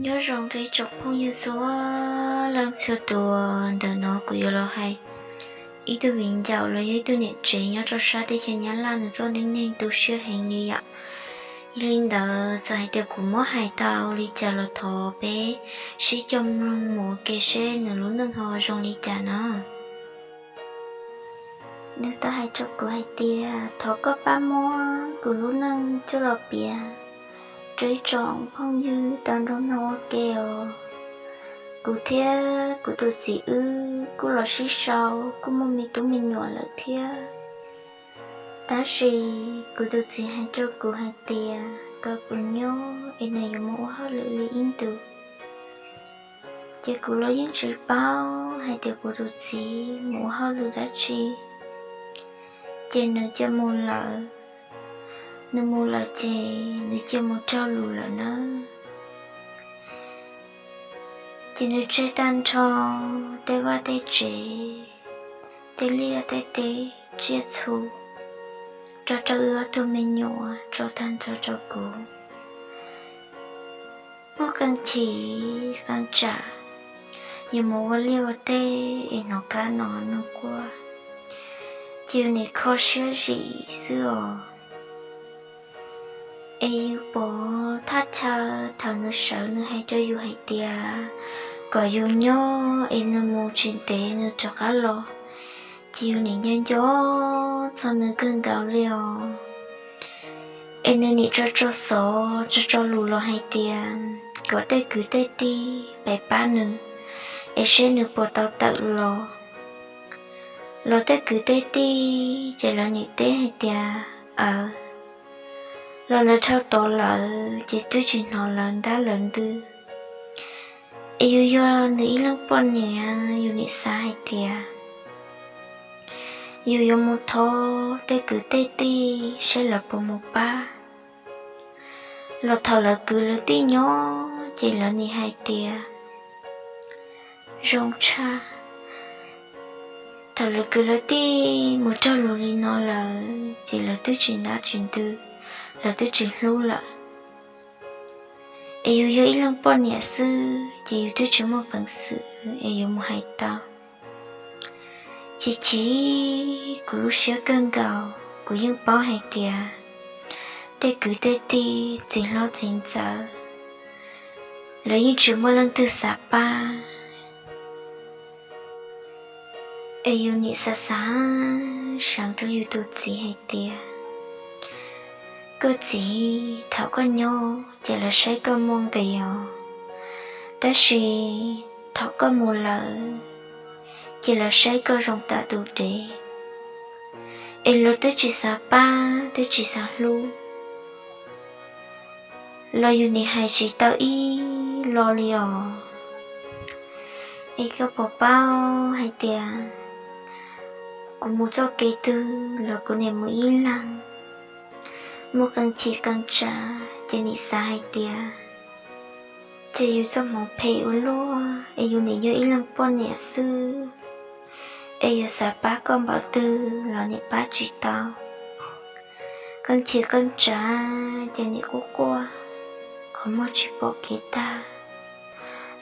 Nyob zoo rau ib tsoom phooj ywg txhua leej txhua tus. Ntawm no kuv yuav los hais ib tug viv ncaus los yog ib tug niam tsev nyob rau sab teb chaws Nyab Laj nws txoj neej neeg tu siab heev li yom. Yog li ntawd txawm hais tias kuv muab hais tau li cas los thov peb sib coj mloog mus ua ke seb nws lub neej ho zoo li cas no. Nws tau hais rau kuv hais tias thov koj pab muab kuv lub neej coj los piav rau ib tsoom phooj ywg tau nrog mloog ua ke os. Kuv thiab kuv tus txiv wb kuj los sib sau, kuj muaj me tub me nyuam lawm thiab. Tab sis kuv tus txiv hais rau kuv hais tias kom kuv nyob es nws yuav mus ua hauj lwm li ib ntus. Ces kuv los yeej tsis paub hais tias kuv tus txiv mus ua hauj lwm dab tsi, ces nws cia mus lawm. Nws mus lawm ces nws cia mus raug lus lawm na. Ces nws tseg tag nrho tej vaj tej tsev, tej liaj tej teb, tsiaj txhu, rau rau wb ob tug me nyuam, tso tag nrho rau kuv. Muaj qee chim qee tsam, yus mus ua liaj ua teb es hnov kab no nws quaj, ces yus nim kho siab zim xwb os. Es yus pom thaj chaw thaum nws sawv nws hais rau yus hais tias kom yus nyob es nws mus tsis ntev nws rov qab los, ces yus nim nco nco txog nws kawg nkaus li os. Es nws nim tso tso xov tso tso lus los hais tias kom tej kwv tej tij pab pab nws, es seb nws puas tau tawm los. Los tej kwv tej tij ces lawv nim teb hais tias, aws, los lawv dhau tod lawm ces twb tsis hnov lawv ntab lawv ntw. Es yus yog nws ib leeg poj niam, yus nim xav hais tias yus yuav mus thov tej kwv tej tij seb lawv puas mus pab. Los thaum lawv kwv lawv tij nyob ces lawv nim hais tias zoo tshaj. Thaum lawv kwv lawv tij mus raug lus li no lawm ces lawv twb tsis ntab tsis ntw, lawv twb tsis hlub lawm. Es yus yog ib leeg poj niam xwb ces yus twb tsis muaj peev xwm es yuav mus hais tau. Ces chim kuv lub siab kawg nkaus, kuv yeej paub hais tias tej kwv tej tij txiv hlob txiv ntxawm, lawv yeej tsis muaj leej twg xav pab. Es yus nim xav xav seev rau yus tus txiv hais tias, koj txiv, thaum koj nyob ces lawv saib koj muaj nqis os, tab sis thaum koj mus lawm ces lawv saib koj zoo tam tus dev, es lawv twb tsis xav pab twb tsis xav hlub. Los yus nim hais tsis tau ib lo li os. Es koj puas paub hais tias kuv mus txoj kev twg los kuv nim mus ib leeg. Muaj qee chim qee tsam ces nim xav hais tias ces yus txoj hmoov phem ua luaj es yus nim yog ib leeg poj niam xwb, es yus xav pab koj npaum twg los nim pab tsis tau. Qee chim qee tsam ces nim quaj quaj, qhov muag tsis pom kev tag,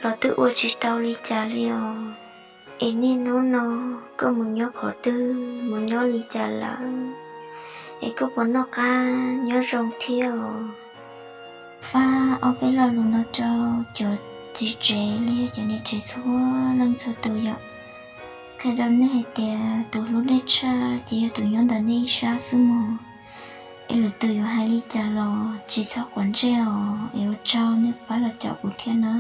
los twb ua tsis tau li cas li os. Es niaj hnub no koj mus nyob qhov twg mus nyob li cas lawm, es koj puas noj qab nyob zoo thiab os? Faj ob peb lo lus no rau cov txiv tsev los yog cov niam tsev txhua leej txhua tus yom. Qhia rau nej hais tias tus hlub nej tshaj ces yog tus nyob ntawm nej ib sab xwb mog. Es lwm tus yuav hais li cas los tsis txhob quav ntsej os, es ua tsaug nej pab los caum kuv thiab na.